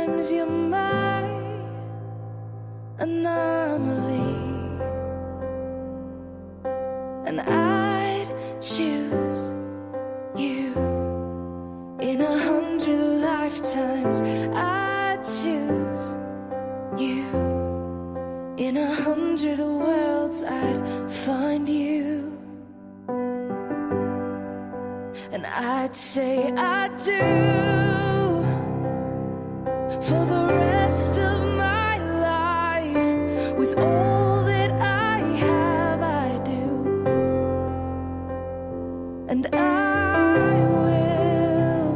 Sometimes you're my anomaly, and I'd choose you in 100 lifetimes. I'd choose you in 100 worlds. I'd find you. And I'd say I do for the rest of my life. With all that I have, I do. And I will.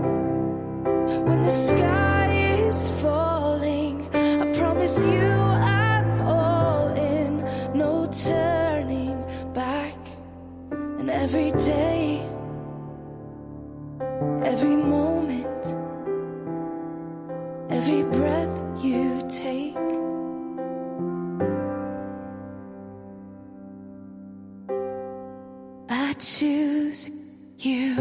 When the sky is falling, I promise you I'm all in. No turning back. And every day, every moment, every breath you take, I choose you.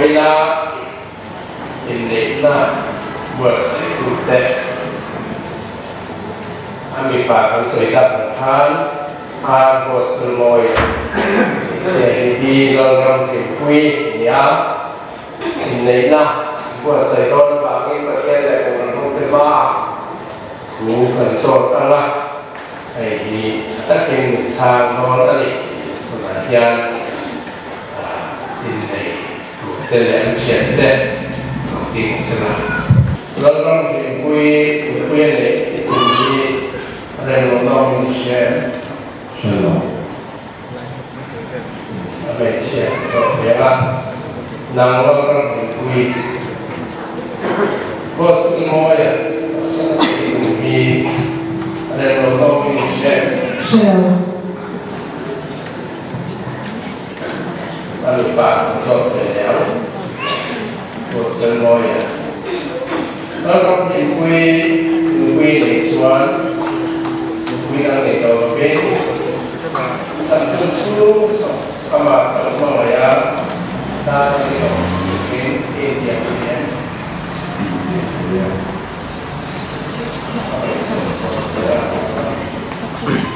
Vawiina inneihna buatsaih tute a mipa kan sawi tak ang khan Ar Hostel Mawi. hi Lalramhlimpui nia inneihna buatsaih dawn avangin Pathian leh Kohhran hote hmaah thu kan zawt ang a, hei hi tha takin min chhang dawn a ni. Tunah hian innei turte leh an thiante lo ding sela. Lalramhlimpui nupui a neih i tum hi reng lo nawmin i hria em? Hre lo. A hmeichhia ka zawh hmel a, nang Lalramhlimpui Boss i mawi a, a sana tih tum hi reng lo nawmin i hria em? Hre lo. A mipa ka zawh ve leh ang, Boss Lalmawia. Lalramhlimpui nupui neih chuan nupui dang nei tawh lovin kan hun chhung sawm amah chauh hmangaih a tan a ni lo turin i intiam a ni em?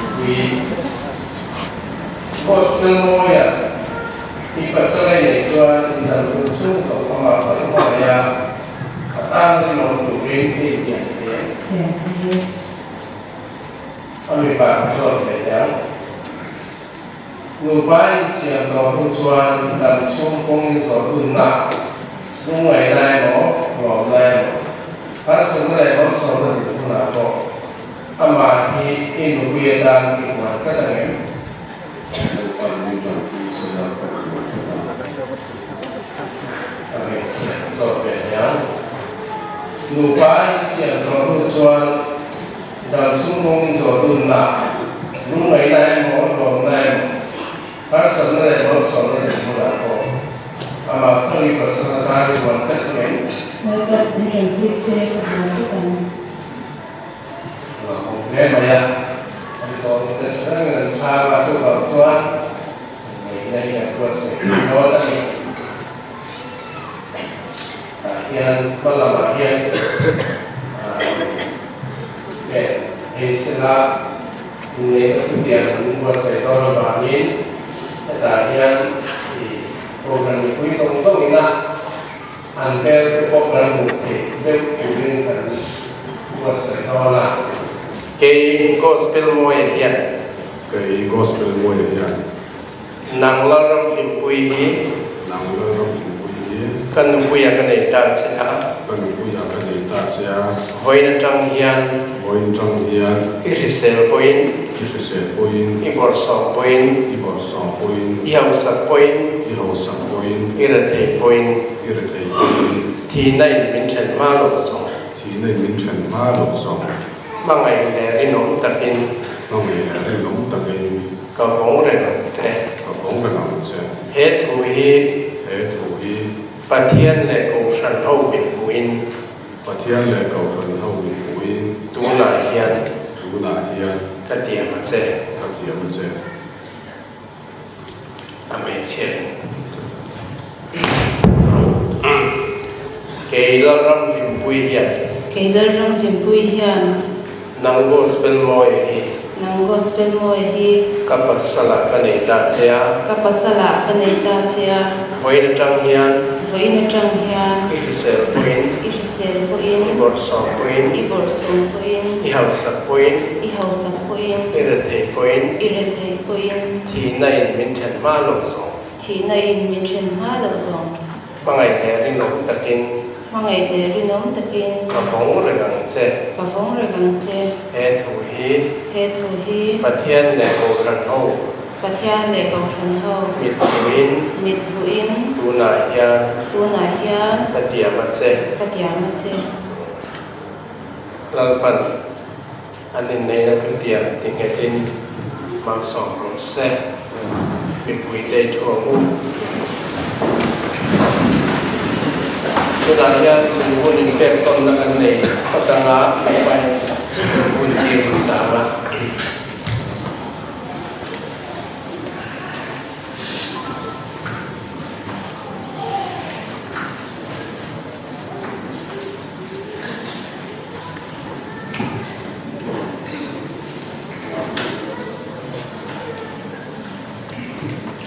Nupui Boss Lalmawia i pasal a neih chuan indan hun chhung sawm amah chauh hmangaih a A tan rinawm turin hei hian a ni. A mipa ka zawt ve teh ang. Nupa insiam tawh hnu chuan dam chhung kawng in zawh dunna, lungngaihna emaw, lawmna emaw, harsatna leh malsawmna din hunah pawh amah hi i nupui atan i huan tlat ang em? Lalpan min tanpui sela ka huan tlat ang. A hmeichhia ka zawt ve hian nupa insiam tawh hnu chuan dam chhungkawng inzawh dunna, lungngaihna emaw, lawmna emaw, harsatna leh malsawmna din hunah pawh amah chauh i pasal atan i huan tlat ngei. Lalpan min tanpui se ka huan tlat ang. A awm hle mai a, an zawhna te tha rengin an chhang a, chuvang chuan Ngaihna hi an buatsaih thei dawn a ni. Tah hian hma lamah hian leh hei sela inneihna thutiang an buatsaih dawn avangin hetah hian ih program mipui zawng zawng ina an hmel te pawh kan hmuh theih deuh turin kan buatsaih dawn a. Kei Gospel Mawia hian. Kei Gospel Mawia hian. Nang Lalramhlimpui hi. Nang Lalramhlimpui hi. Ka nupuia ka nei ta che a. Ka nupuia ka nei ta che a. Vawiin atang hian. Vawiin atang hian. I hrisel pawhin. I hrisel pawhin. I bawrhsawm pawhin. I bawrhsawm pawhin. I hausak pawhin. I hausak pawhin. I rethei pawhin. I rethei pawhin. Thihna in min then hma lo zawng. Thihna in min then hma lo zawng. Hmangaih leh rinawm takin. Hmangaih leh rinawm takin. Ka vawng reng ang che. Ka vawng reng ang che. He thu hi. He thu hi. Pathian leh Kohhran ho min hmuhin. Pathian leh Kohhran ho min hmuhin. Tunah hian. Tunah hian. Ka tiam a che. Ka tiam a che. A hmeichhia in Kei Lalramhlimpui hian. Kei Lalramhlimpui hian. Nang Gospel Mawia hi. Nang Gospel Mawia hi. Ka pasalah ka nei ta che a. Ka pasalah ka nei ta che a. Vawiin atang hian. Vawiin atang hian. I hrisel pawhin. I hrisel pawhin. I bawrhsawm pawhin. I bawrhsawm pawhin. I hausak pawhin. I hausak pawhin. I rethei pawhin. I rethei pawhin. Thihna in min then hma loh zawng. Thihna in min then hma loh zawng. Hmangaih leh rinawm takin. Hmangaih leh rinawm takin. Ka vawng reng ang che. Ka vawng reng ang che. He thu hi. He thu hi. Pathian leh Kohhran ho. Pathian leh Kohhran ho. Mit hmuhin. Mit hmuhin. Tunah hian. Tunah hian. Ka tiam a che. Ka tiam a che. Lalpan an inneihna thutiam ti nghetin malsawm rawh se. Mipuite i thu ang u. Tunah hian chung hun inpek tawnna kan nei phawt anga mipain hun tir hmasa ang a.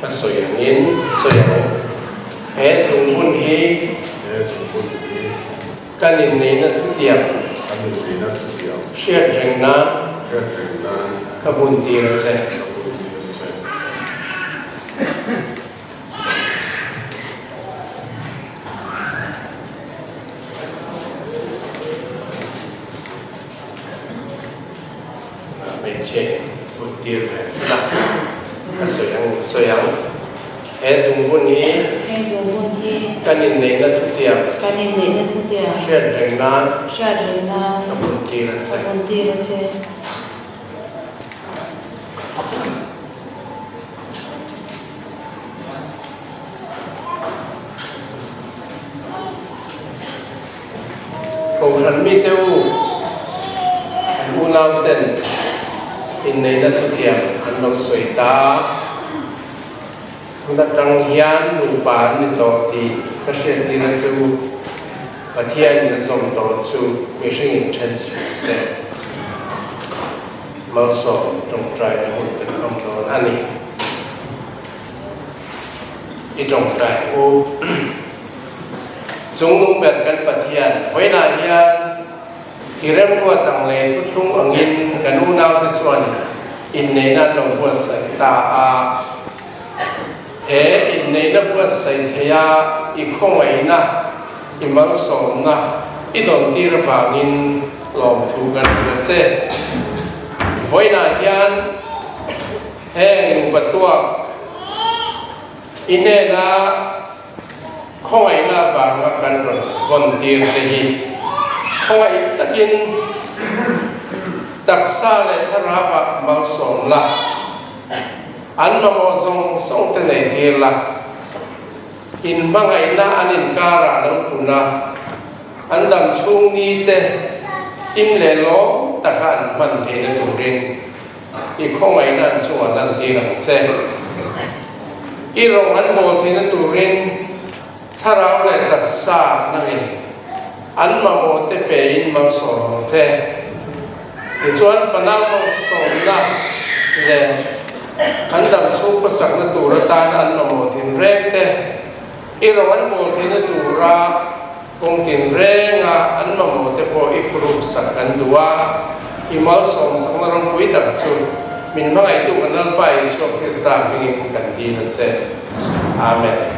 Ka sawi angin sawi ang. He zungbun hi. He zungbun hi. Kan inneihna thutiang. Kan inneihna thutiang. Hriat reng nan. Hriat reng nan. Ka bun tir a che. Ka bun tir a che. Hmeichhe kut tir ve sela ka sawi ang sawi ang. He zungbun hi. He zungbun hi. Kan inneihna thutiang. Kan inneihna thutiang. Hriat reng nan. Hriat reng nan. Ka bun tir a che. Ka bun tir a che. Kohhran mite u, an unauten inneihna thutiang an lo sawi ta. Tun atang hian nupa an ni tawh tih ka hriattirna che u, Pathianin a zawm tawh chu mihringin then suh se. Malsawm tawngtaina hun kan hmang dawn a ni. I tawngtai u. Chungnung ber kan Pathian, vawiinah hian i remruat ang leh thuthlung angin kan unaute chuan inneihna an lo buatsaih ta a. He inneihna buatsaih theia i khawngaihna, i malsawmna i dawntir avangin lawmthu kan hrilh a che. Vawiinah hian heng nupa tuak i hnena khawngaihna avanga kan rawn vawn tir te hi khawngaih takin taksa leh thlarauah malsawm la, an mamawh zawng zawng te nei tir la, inhmangaihna an inkarah lo pun a, an dam chhung ni te im leh lawm taka an hman theihna turin I khawngaihna an chungah lantir ang che. I rawng an bawl theihna turin thlarau leh taksa nangin an mamawh te pein malsawm ang che. Tichuan fanau malsawmna leh an damchhung khawsakna tur atan an mamawh tinreng te i rawng an bawl theihna tura Kawng tinrenga an mamawh te pawh i phuruk sak kan duh a, i malsawm sakna ropui tak chu min hmangaihtu kan Lalpa Isua Krista hmingin kan dil a che. Amen.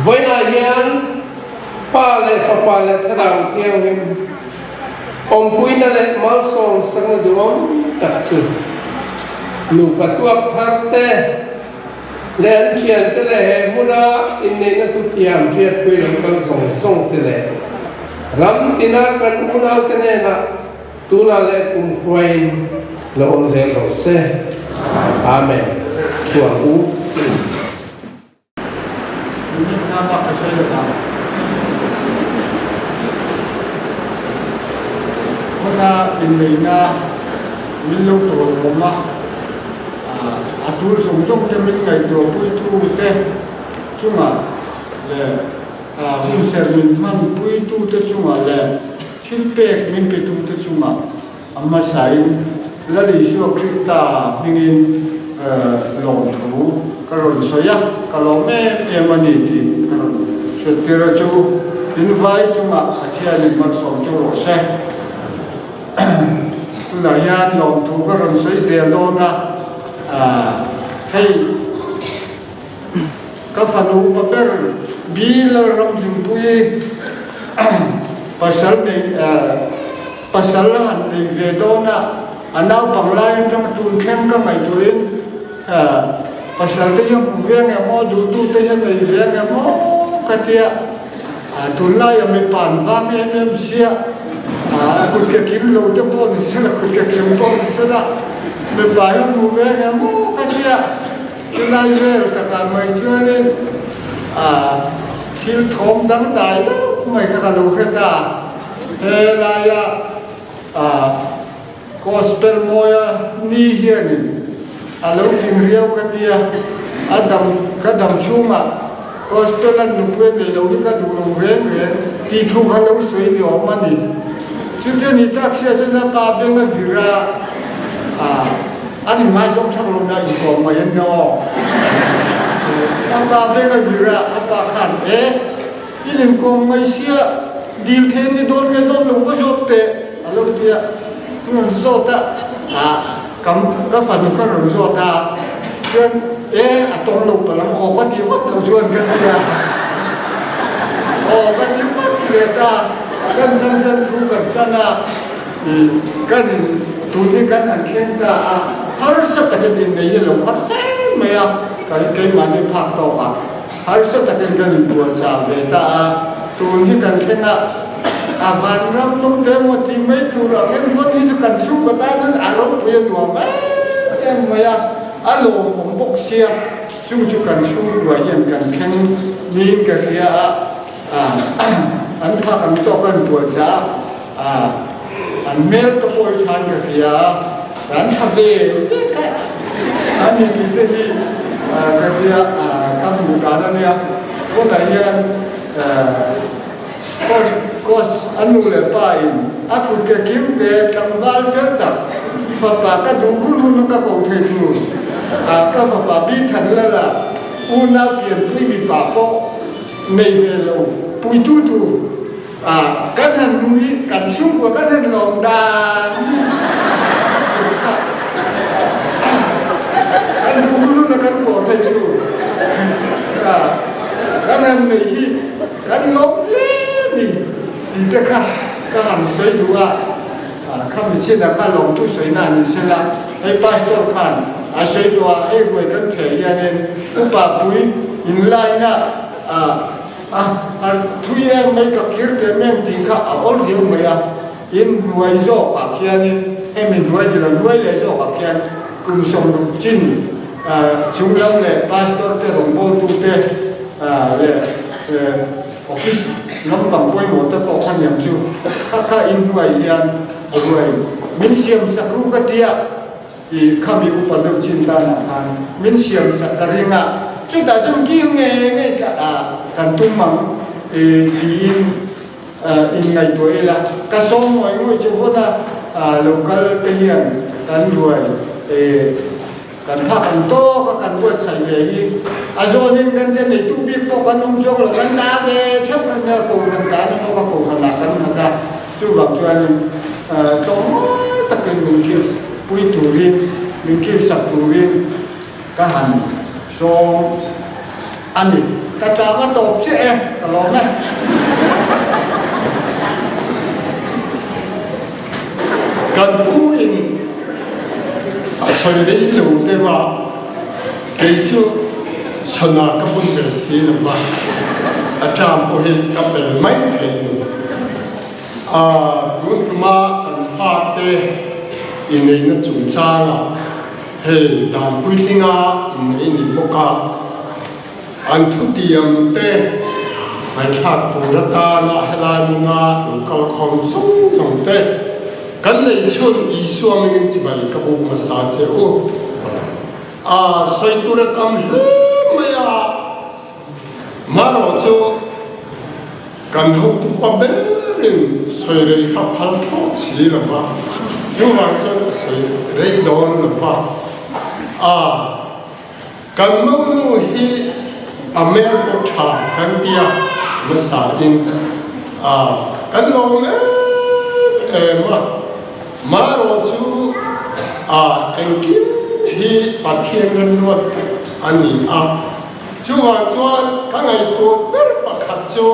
Vawiinah hian Pa leh Fapa leh Thlarau Thianghlim awmpuina leh malsawmsakna duhawm tak chu nupa tuak thar te leh an thiante leh he hmuna inneihna thutiam hriatpui lo kal zawng zawng te leh ram tina kan unaute hnenah Tunah leh kum khuaiin lo awm zel rawh se. Amen. Thuang u. Minute nga bak ka sawi lo vang. Khawna inneihna min lo tawiawm a, a tul zawng zawng te min ngaihtuahpuitu te chungah leh hunserh min hmanpuitu te chungah leh Thil pek min petute chungah a hmasain Lal Isua Krista hmingin lawmthu ka rawn sawi a, ka lawm em em a ni tih ka rawn hriattir a chu. In vai chungah Pathianin malsawm chu rawh se. Tunah hian lawmthu ka rawn sawi zel dawn a, hei Ka fanu upa ber Bi Lalramhlimpuii pasal nei pasal a han nei ve dawn a, a naupang lai atanga tun thleng ka ngaihtuahin pasal te hi a hmu ve ang em aw, duhtu te hi a nei ve ang em aw ka tia, tunlaia mipa an vang em em sia, a kut ke kim lo te pawh ni sela, kut ke kim pawh ni sela, mipa hi a hmu ve ang em aw ka tia. Chulai vel takah mai chuanin thil thawm dangdai deuh mai kha ka lo hre ta. He laia Gospel mawia ni hianin a lo fing riau ka tia, a dam ka dam chhungah Gospel an nupui a nei lo hi ka duh lo reng reng tih thu kha lo sawi ni awm a ni. Chutia ni tak sia chuan a pa beng a vir a. An inngaizawng thak lo na inkawm mai an ni aw. A pa beng a vir a, a pa khan, E, in inkawm mai sia, dil thei an ni dawn nge dawn lo va zawt teh, a lo ti a. Ka rawn zawt a, ah, ka ka fanu kha rawn zawt a, chuan, E, a tawng lo palh ang aw ka ti vat lo chuan ka ti a. Aw ka ti vat leh ta, kan zam chuan thu kan tan a. Kan in tun hi kan han thleng ta a, harsa takin innei hi lo harsa em mai a, kan keimahni phak tawk a, harsa takin kan inbuatchah ve ta a, tun hi kan thleng a, a vanram nung te emaw tih mai tur ang en vawn hi chu kan chhungkaw tan hian a ropui a nuam em em mai a, a lawmawm bawk sia, chung chu kan chhungkua hian kan thleng niin ka hria a, an phak ang tawk an buatchah a. An hmel te pawh hi than ka hria a, kan tha ve vek a, a ni tih te hi ka hria ka hmuh dan a nia. Tunah hian course a nu leh pa in a kut ke kim te tlangval fel tak fapa ka duh hun hun a ka ko thei tur ka fapa bi than lala unau pianpui mipa pawh nei ve lo puitu tur Kan han hmu hi kan chhungkua kan han lawm dan hi a thei phah. Kan duh hun hun a kan kawh thei tu kan han nei hi kan lawm hle ni tih te kha ka han sawi duh a. Kha michin a kha lawmtu sawina a ni sela, hei pastor khan a sawi tawh a, hei ruai kan theh hianin upa pui inlaina A a thui em mai ka kir teh meng tih kha a awl riau mai a, in hnuai zawkah khianin hemi hnuai ni lo hnuai leh zawkah khian kum 60 chin chung lam leh pastor te rawngbawltu te leh office lampang pawimawh te pawh kha niang chu kha kha in hnuai hian ruai min siam sak ru ka tia. I khami upa deuh chin danah khan min siam sak ka ring a, chutah chuan kil ngei ngei ka kan tum ang tiin inngaihtuah ila, ka sawm ngawih ngawih chu vawn a lo kal te hian kan ruai kan phak ang tawk a kan buatsaih ve hi a zawnin kan tia neitu bik pawh kan awm chuang lo, kan ta ve theuh kha nia kohhran tan a awk a kohhranah kan nghat a. Chuvang chuanin tlawmngawi takin min kil pui turin, min kil sak turin ka han sawm a ni. Ka ṭam a tawp chiah e, ka lawm e. Kan pu in a sawi rei lo deuh a, kei chu chhana ka bun ve si lo va, a ṭam pawh hi ka pel mai thei a ni. A tun tuma kan fate inneihna chungchangah hei dan puitlinga innei ni bawk a, an thutiam te ngaihthlak tur atana helai hmuna lo kal khawm zawng zawng te kan neih chhun Isua mingin chibai ka buk hmasa che u. A sawi tur a tam hle mai a. Marawh chu kan hotu pa berin sawi rei kha phal thlawt si lo va, chuvang chuan a sawi rei dawn lo va. A, kan monu hi a hmel pawh tha kan tia hmasa in a, kan lawm em em a. Marawh chu a, engkim hi Pathian remruat vek a ni a. Chuvang chuan ka ngaihtuah ber pakhat chu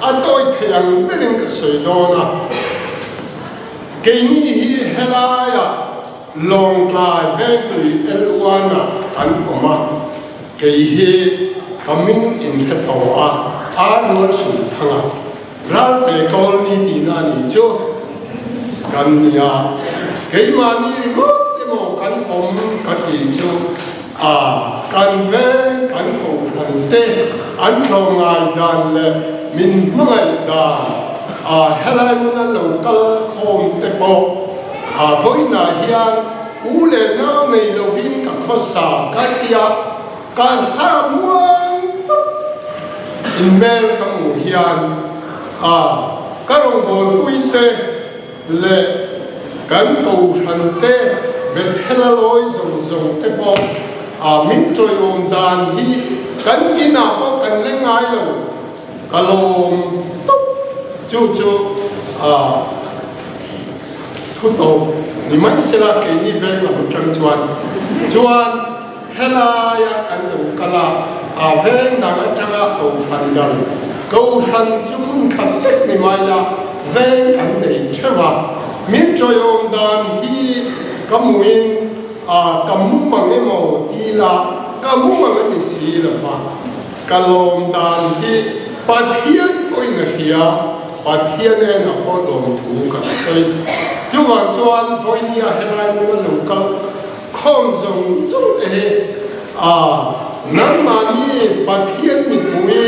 a tawi thei ang berin ka sawi dawn a, keini hi helaiah Lawngtlai Vengtui L1-ah kan awm a, kei hi ka ming inhre tawh a, Arnold Sunthanga, Ralte Colony tihna a nih chu kan nia, keimahni ringawt emaw kan awm ka tih chu. A kan veng kan kohhran te an tlawmngai dan leh min hmangaih dan a helai hmuna lo kal khawm te pawh a vawiinah hian u leh nau nei lovin ka khawsa ka tia ka hla muang tawp in hmel ka hmuh hian a ka rawngbawlpui te leh kan kohhran te Bethel a lawi zawng zawng te pawh a min tawiawm dan hi kan inah pawh kan leng ngai lo, ka lawm tawp. Chu chu a thu tawp ni mai sela keini veng lam atang chuan chuan helaia kan lo kal a, a veng dang atanga kohhran dang kohhran chu hmun khat vek ni mai a, veng kan nei theuh a, min tawiawm dan hi ka hmuhin a ka mu ang emaw ti la ka mu ang a ni si lo va, ka lawm dan hi Pathian pawhin a hria, Pathian en a pawh lawm thu ka sawi. Chuvang chuan vawinia helai hmuna lo kal Khawm zawng zawng te hi a nangmahni Pathian mipui,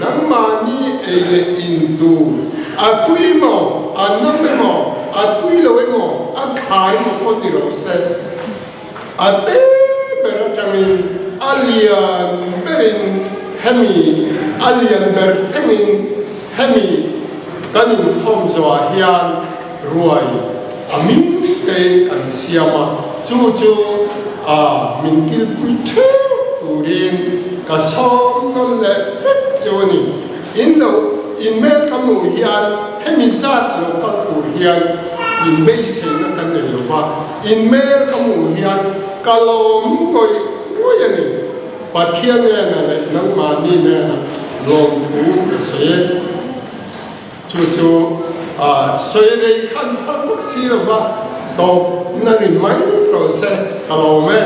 nangmahni ei leh in tur, a tui emaw, a nam emaw, a tui lo emaw, a tha emaw pawh ni rawh se. A te ber atangin a lian berin hemi, a lian ber thlengin hemi kan inkhawm zawhah hian ruai a min tein kan siam a, chu chu a min kilpui theuh turin ka sawm nawn leh vek chu a ni. In lo in hmel ka hmuh hian hemi zat lo kal tur hian in beiseina ka nei lo va, in hmel ka hmuh hian ka lawm ngawih ngawih a ni. Pathian nena leh nangmahni nena lawmthu ka sawi e. Chu chu a sawi rei khan phal vak si lo va, tawp na rin mai rawh se, ka lawm e.